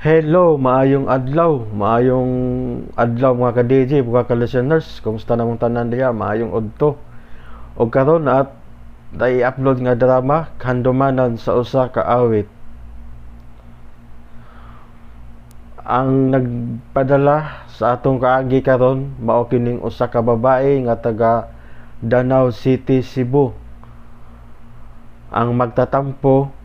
Hello, maayong adlaw mga ka-DJ, mga ka-listeners. Kumusta namong tanan diha? Maayong udto. Og karon at i-upload nga drama Handumanan sa usa ka awit. Ang nagpadala sa atong kaagi karon mao kining usa ka babae nga taga Danao City, Cebu. Ang magtatampo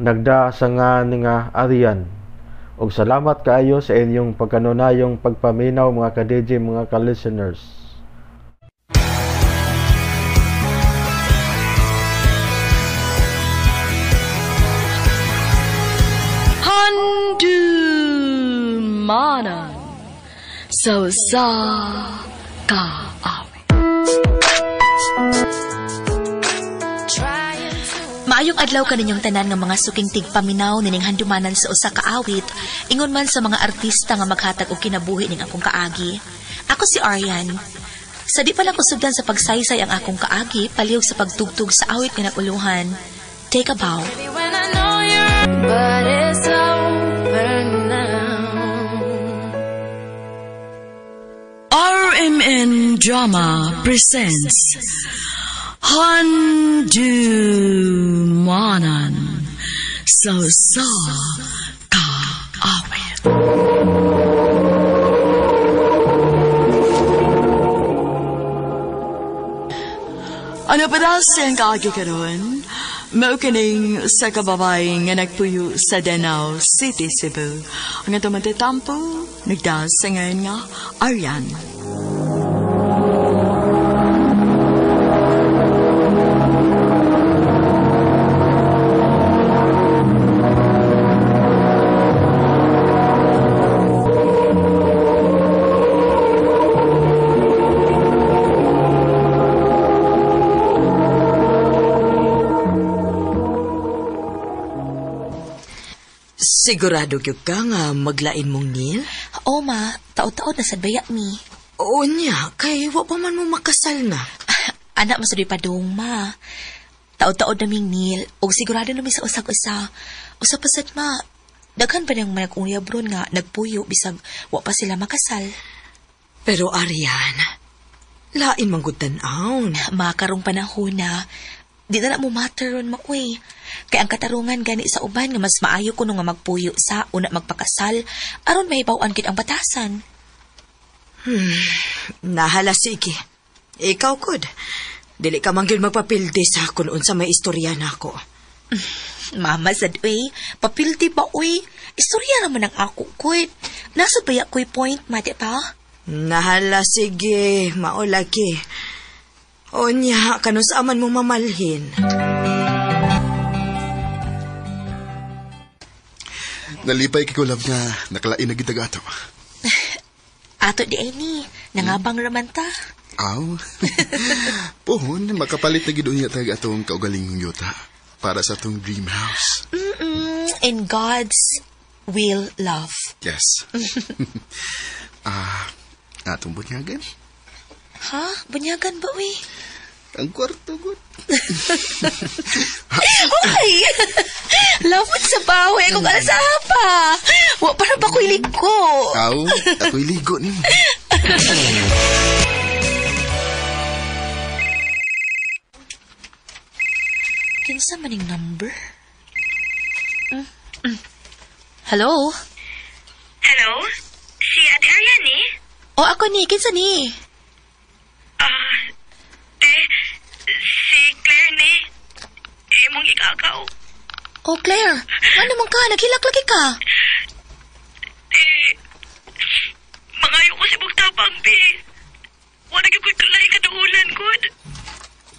nagda sa nga ni nga Arian. Og salamat kaayo sa inyong pagkanunayong pagpaminaw mga ka-DJ, mga ka-listeners. Handumanan sa usa ka awit. Maayong adlaw kaninyong tanan nga mga suking tigpaminaw nining handumanan sa usa ka awit, ingon man sa mga artista nga maghatag og kinabuhi ning akong kaagi. Ako si Arian. Sa di pa lang kusugdan sa pagsaysay ang akong kaagi, palihog sa pagtugtog sa awit nga naguluhan. Take a bow. But it's over now. RMN Drama presents Handumanan sa usa ka awit. Ano pa daw siyang kaagi karon? Mao kining sa kababae nga nagpuyo sa Danao City, Cebu. Ang atong magtatampo, nagdaas sa ngayon nga Arian. Sigurado gyud ka nga maglain mong Neil? Oo ma, taod-taod na sad baya mi. Oo niya, kay wa pa man mo makasal na. Anak, masadoy pa dong ma. Taod-taod na ming Neil, og sigurado na mi sa usag-usa. Usa pa sad ma, daghan pa nang manag-uyab ron nga nagpuyo bisag wa pa sila makasal. Pero Arian, lain man gud tan-awon. Ma, karong panahon na, di na na mo matter ron maoy. Kay ang katarungan gani sa uban nga mas maayo kuno nga magpuyo sa una magpakasal aron mahibaw-an gid ang batasan. Nahala sige. Ikaw kud. Dili ka man gyud magpapildi sa kun unsa may istorya nako. Mama sad uy, papildi ba uy? Istorya naman ang ako kud. Nasa baya ko'y point ma, di ba? Nahala sige, mao lagi. Onya, kanus aman mo mamalhin. Nalipay kay ko love nga nakalain na gid ato. Ato di ay ni, nangabang raman ta. Aw. Pohon, makapalit na gid unya tag atong kaugalingong yuta para sa atong dream house. In God's will, love. Yes. Atong bunyagan. Ha? Bunyagan ba, uy? Ang kwarto, good. Uy! Lamot sa bawi. Kung alasaha pa. Wa para ba ko'y ligo? Aw, ako'y ligo ni mo. Kinsa maning number? Hello? Hello? Si Ate Arian ni? O, ako ni. Kinsa ni? Si Claire ni. Imong ikakaw. Oh, Claire. Ano man ka? Naghilak lagi ka. Mangayo ko si Bugtabang, be. Wala gyud ko'y tulay kaduulan, good.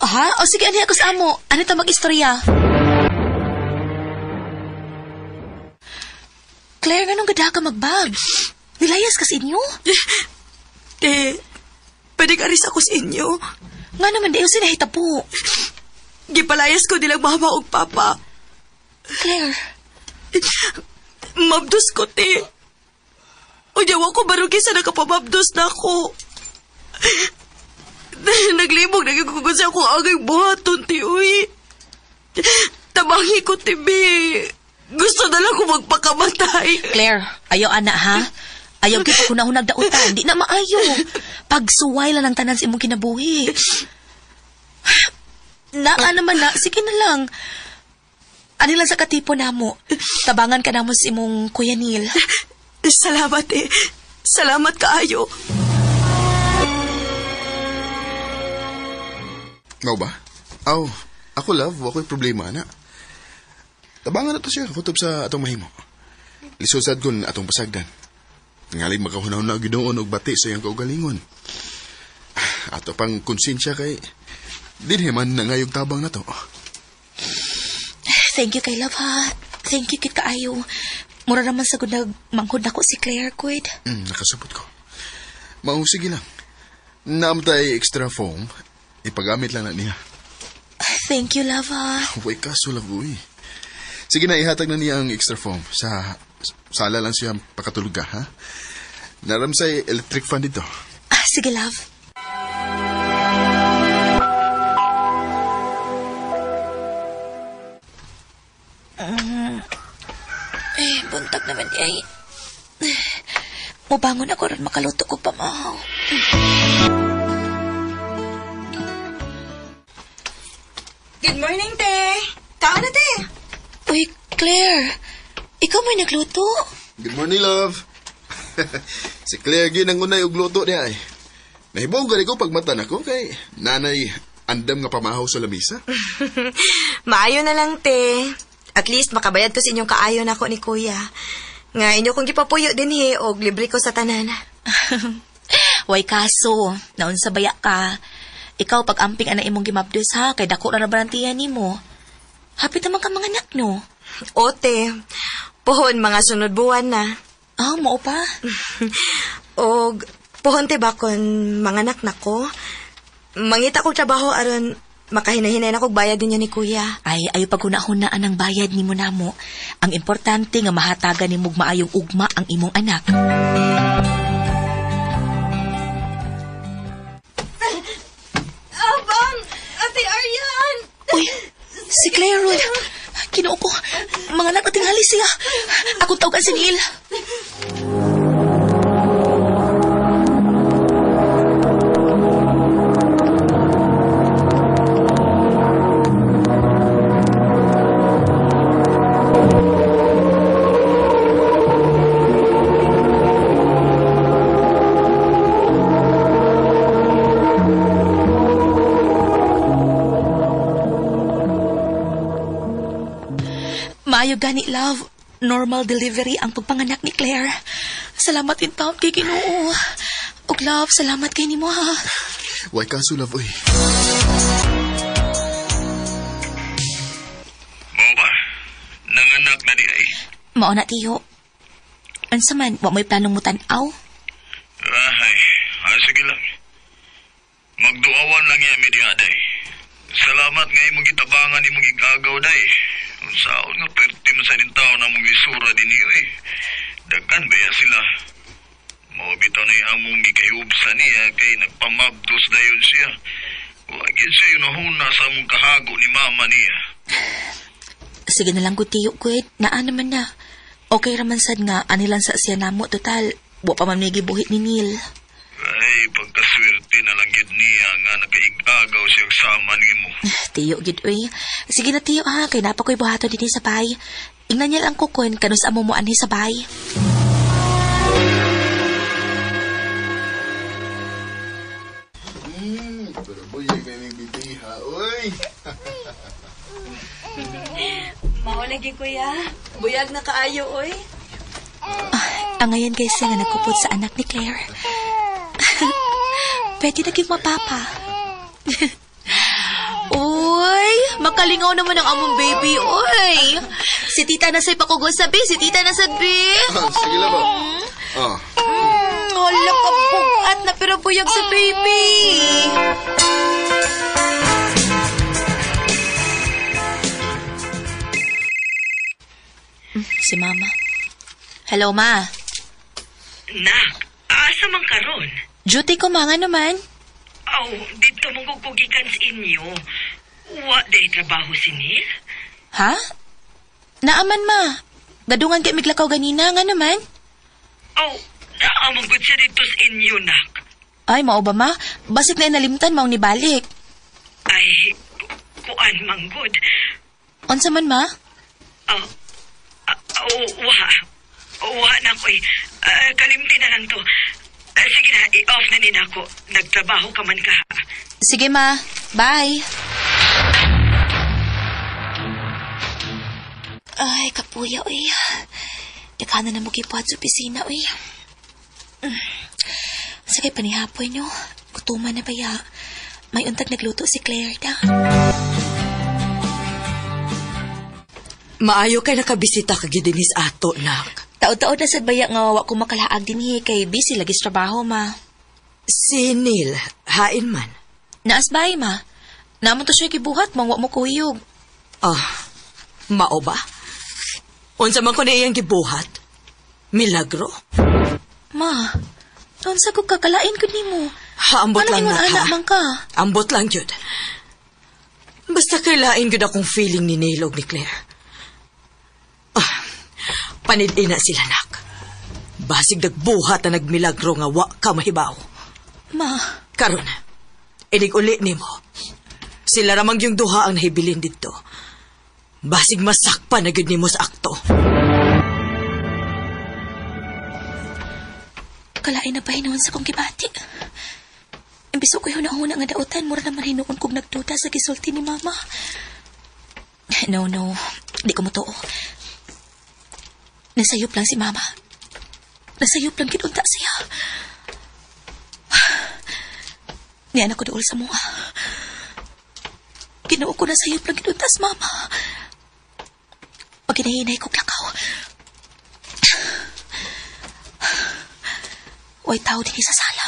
Ha? O sige, ani ako sa amo. Ano ta mag-istorya? Claire, anong gada ka magbag? Nilayas ka sa inyo? Te, pwede ka rin ako sa inyo. Nga naman, di yung sinahita po. Gipalayas ko nilang mama og papa. Claire. Mabdos ko, te. Unya, wa ko barugi sa nakapamabdos na ako. Naglibog, nagigugod sa akong agay buhaton, te, uy. Tabangi ko, te, be. Gusto na lang ko magpakamatay. Claire, ayaw ana ha. Ayaw kita kung nahunag dautan. Di na maayo. Pagsuway lang ang tanan sa imong kinabuhi. Naa naman na, sige na lang. Ani lang sa katipo namo. Tabangan ka namo sa imong Kuya Neil. Salamat eh. Salamat kaayo. Mao ba? Aw, ako love, wa ko'y problema na. Tabangan na to siya, kutob sa atong mahimo. Lisod sad kun atong pasagdan. Ngali makahunaw na ginoon og bati sa iyang kaugalingon. Ato pang konsensya kay dinhi man nangayog tabang na to. Thank you kay love ha. Thank you kit kaayo. Mura naman sa gud nagmanghod nako si Claire kuid. Nakasabot ko. Mao sige lang. Naamtay extra foam, ipagamit lang na niya. Thank you love ha. Way kaso love uy. Sige na, ihatag na niya ang extra foam. Sa sala lang siya pakatulog ka, ha? Naramsay electric fan dito. Ah, sige love. Eh, buntag naman di ay. Mubangon ako ron makaluto ko pamahaw. Good morning, te. Kaon na, te. Uy, Claire. Ikaw may nagluto. Good morning, love. Si Claire gin ang unay og luto niya ay. Nahibong gani ko pagmata nako kay nanay andam nga pamahaw sa lamisa. Maayo na lang, te. At least makabayad ko sa inyong kaayo nako ni Kuya. Nga inyo kong gipapuyo din he og libre ko sa tanan. Way kaso, naunsa baya ka. Ikaw pag-amping ana imong gimabdos ha, kay dako ra na barantiyan nimo. Hapit naman ka mga anak no. Ote, pohon mga sunod buwan na. Ah, mao pa. Og pohon te ba kon mga anak nako? Mangita kog trabaho aron makahinahinay na kog bayad ninyo ni Kuya. Ay, ayo paghuna-hunaan ang bayad nimo namo. Ang importante nga mahatagan nimo og maayong ugma ang imong anak. Abang, Ate Arian! Uy, si Claire Rod. Kinoo ko. Mga anak, tingali siya. Ako tawagan si Neil. Maayo gani, love. Normal delivery ang pagpanganak ni Claire. Salamat in town kay Ginoo. Og love, salamat kay nimo ha. Way kaso love uy. Mao ba? Nanganak na di ay. Mao na tiyo. Unsa man, wa mo'y planong mutan-aw? Ahay, sige lang. Magduawan lang yami diha day. Salamat nga imong gitabangan imong igagaw day. Unsaon nga perti man sa tawo na mong isura dinhi eh. Daghan baya sila. Mao bitaw na among gikayubsa niya kay nagpamabdos dayon siya. Wa gyud siya nahuna sa among kahago ni mama niya. Sige na lang gud tiyo, gud. Naa naman na. Okay raman sad nga anilan sa siya namo total. Wa pa man may gibuhit ni Neil. Ay, pagkaswerte na lang gid niya nga nakaigagaw siya sama nimo. Tiyo gid uy. Sige na tiyo ha, kay napa ko'y buhaton dinhi sa bay. Ingnan niya lang ko kun kanus amo mo anhi sa bay. Pero buyag na ning bibiha, uy. Mao lagi, Kuya. Buyag na kaayo, oy. Angayan kay siya nga nagkupot sa anak ni Claire. Pwede na gyud mapapa. Uy, makalingaw naman ang among baby, uy. Si tita na sa'y pakugo sabi, si tita na sabi. Sige lang ba? Ah, Hala ka bugat na pero buyag sa baby. Si mama. Hello, ma. Nak, asa man karon? Duty ko, ma. Nga naman. Aw, dito mong kukugikan sa inyo. Wa day trabaho si Neil? Ha? Naaman, ma. Gadungan kay miglakaw ganina nga naman. Oh, naamang gud siya dito sa inyo, nak. Ay, mao ba, ma? Basit na inalimtan, maong nibalik. Ay, kuan manggod. Unsa man, ma? Oh, wa. Wa na ko eh. Kalimti na lang to. Sige na, i-off na ni nako. Nagtrabaho ka man ka. Sige, ma. Bye. Ay, kapuya, uy. Daghanan na mo gipuhat sa opisina, uy. Sige, panihapoy nyo. Gutuman na ba ya? May untag nagluto si Claire da. Maayo kay nakabisita ka gidinis ato, nak. Taod-taod na sad baya nga wa ko makalaag dinhi kay busy lagi sa trabaho, ma. Si Neil, hain man. Naasbay, ma. Naman to siya gibuhat, mangwa mo kuyog. Ah, mao ba? Unsa man ko na iyang gibuhat? Milagro? Ma, unsa ko kakalain ko nimo? Ha, ambot Anong lang ingon nak, anak ha? man ka? Ambot lang yun. Basta kailain gyud akong feeling ni Neil og ni Claire. Ah, panid-ina sila, nak. Basig nagbuhat na nagmilagro nga wa ka mahibaw. Ma. Karon, inig uli nimo. Sila ramang yung duha ang nahibilin dito. Basig masakpa na gyud nimo sa akto. Kalain na ba hinuon sa kong gibati? Imbis ko huna-huna nga dautan, mura naman hinuon kong nagduda sa gisulti ni Mama. No, no. Di ko motoo. Nasayop lang si Mama. Nasayop lang kinunta siya. Niyan ako dool sa mua. Ginoo ko nasayop lang kinunta si Mama. Pag hinahinay ko lakaw. Way tao din sa sala.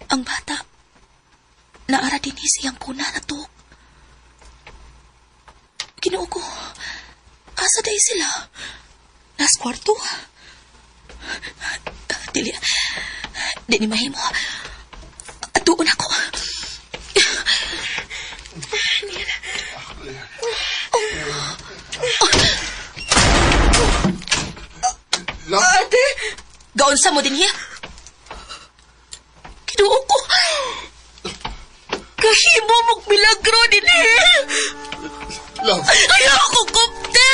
Ang bata, naara din siyang puna na to. Ginoo ko, asa day sila? Nas kwarto? Dili, di ni mahimo. Atuon ako. Ate! Gaunsa mo din hiya? Ginoo ko! Kahimo mong milagro din eh! Love! Ayaw ko kupte!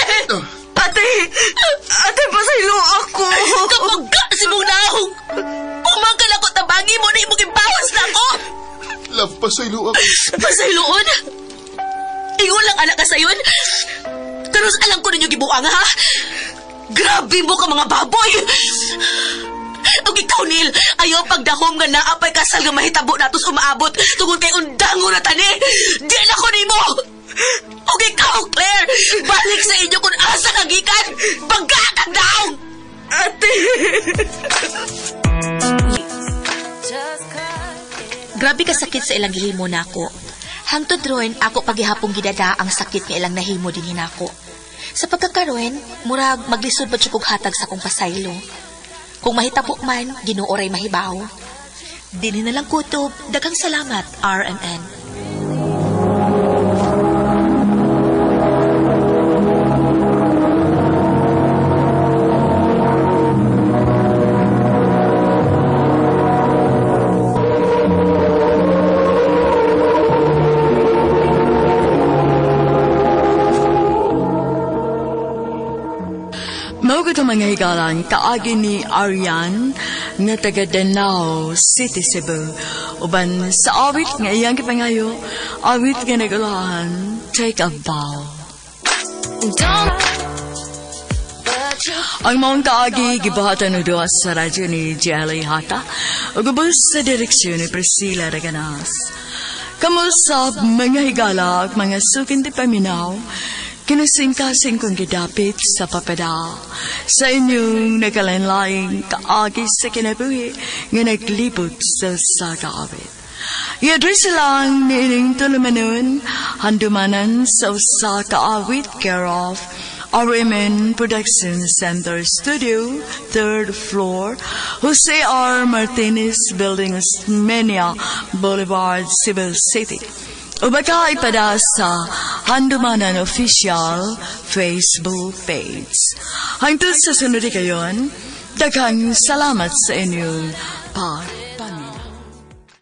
Ate! Ate, pasaylo ako! Kapag ka si mong naong! Pumangkal ako tabangi mo na imong ibawas na ako! Love, pasaylo ako! Pasayloon? Ingon lang anak ka sayon! Karos alam ko ninyo gibuang ha? Grabe mo ka mga baboy! Ug ikaw, Neil, ayaw pagdahom nga naapay kasal nga mahitabo natos umaabot tungod kay undango na tani! Di na ko nimo! Ug ikaw, Claire, balik sa inyo kung asa ka gikan! Bangga kang daong! Ate! Grabe ka sakit sa ilang gihimo nako. Hangtod ron, ako paghihapong gidada ang sakit nga ilang nahimo din hinako. Sa pagkakaroon, murag maglisod ba kog hatag sa akong pasaylo. Kung mahitabo man, Ginoo ray mahibaw. Dinhi na lang kutob, daghang salamat, RMN. Mga higalan, kaagi ni Arian nga taga Danao City, Cebu. Uban sa awit nga iyang gipangayo, awit nga nagulahan, Take a Bow. Ang maong kaagi gibuhatan og duha sa radyo ni Jelly Hata ug ubos sa direksyon ni Priscilla Reganas. Kamo sa mga higala ug mga sukin di paminaw, kinasingkasing kong gidapit sa papada sa inyong nagkalain-laing kaagi sa kinabuhi nga naglibot sa sagaawit. I-address lang niining tulumanon, handumanan sa usa ka awit care of RMN Production Center Studio, 3rd floor, Jose R. Martinez Building, Osmeña Boulevard, Cebu City. O baka ipada sa Handumanan Official Facebook page. Hangtod sa sunod kayon, daghang salamat sa inyong pag